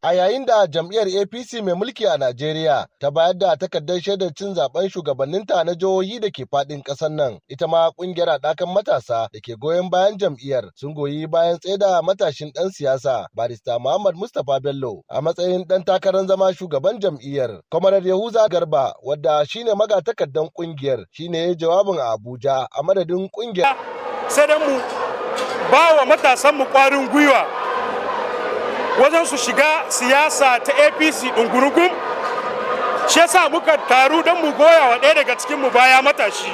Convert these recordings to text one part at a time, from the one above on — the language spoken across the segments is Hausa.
A yayin da jam'iyyar APC mai mulki a Najeriya ta bayar da takardar shaidar cin zaben shugabanninta na jihohi da ke faɗin ƙasar nan, ita ma ƙungiyar haɗakan matasa da ke goyon bayan jam'iyyar sun goyi bayan tsaida matashin ɗan siyasa Barista Muhammad Mustapha Bello a matsayin ɗan takarar zama shugaban jam'iyyar. Comrade Yahuza Garba, wadda shine magatakardan ƙungiyar, shine ya jawabin a Abuja a madadin ƙungiyar. Sai dan mu ba wa matasanmu ƙwarin gwiwa wajen su shiga siyasa ta APC ɗungurugum. Shi yasa muka taru don mu goya wa ɗaya daga cikin mu baya, matashi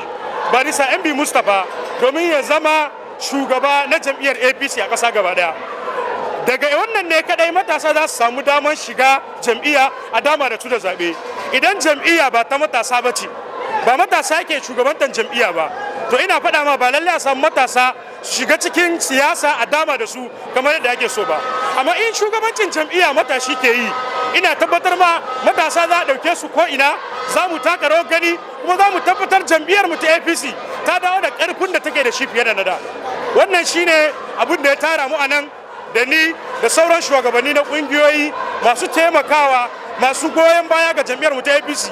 Barista MB Mustapha, domin ya zama shugaba na jam'iyyar APC a ƙasa gaba ɗaya. Daga wannan ne kadai matasa za su samu damar shiga jam'iyya a dama da su da zaɓe. Idan jam'iyya ba ta matasa ba ce, ba matasa ke shugabantar jam'iyya ba, to ina faɗa ma, ba lallai a samu matasa su shiga cikin siyasa a dama da su kamar yadda ake so ba. Amma in shugabancin jam'iyya matashi ke yi, ina tabbatar ma matasa za a ɗauke su ko ina, za mu taka rawar gani, kuma za mu tabbatar jam'iyyar mu ta APC ta dawo da ƙarfin da take da shi fiye da na da. Wannan shine abin da ya tara mu a nan, da ni da sauran shugabanni na ƙungiyoyi masu taimakawa, masu goyon baya ga jam'iyyar mu ta APC,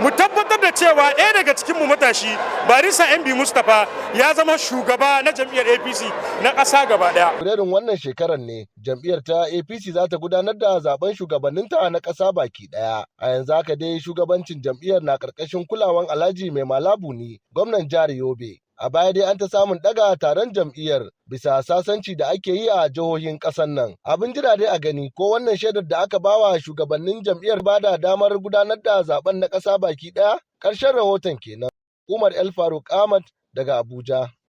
mu tabbatar da cewa ɗaya daga cikin mu, matashi Barista MB Mustapha, ya zama shugaba na jam'iyyar APC na ƙasa gaba ɗaya. Fabrairun wannan shekarar ne jam'iyyar ta APC za ta gudanar da zaben shugabanninta na ƙasa baki ɗaya. A yanzu haka dai shugabancin jam'iyyar na ƙarƙashin kulawan Alhaji Mai Mala Buni, gwamnan jihar Yobe. A baya dai an ta samun ɗaga taron jam'iyyar bisa sasanci da ake yi a jihohin ƙasar nan. Abin jira dai a gani ko wannan shaidar da aka bawa shugabannin jam'iyyar bada damar gudanar da zaben na ƙasa baki ɗaya. Ƙarshen rahoton kenan. Umar El Faruk Ahmad daga Abuja.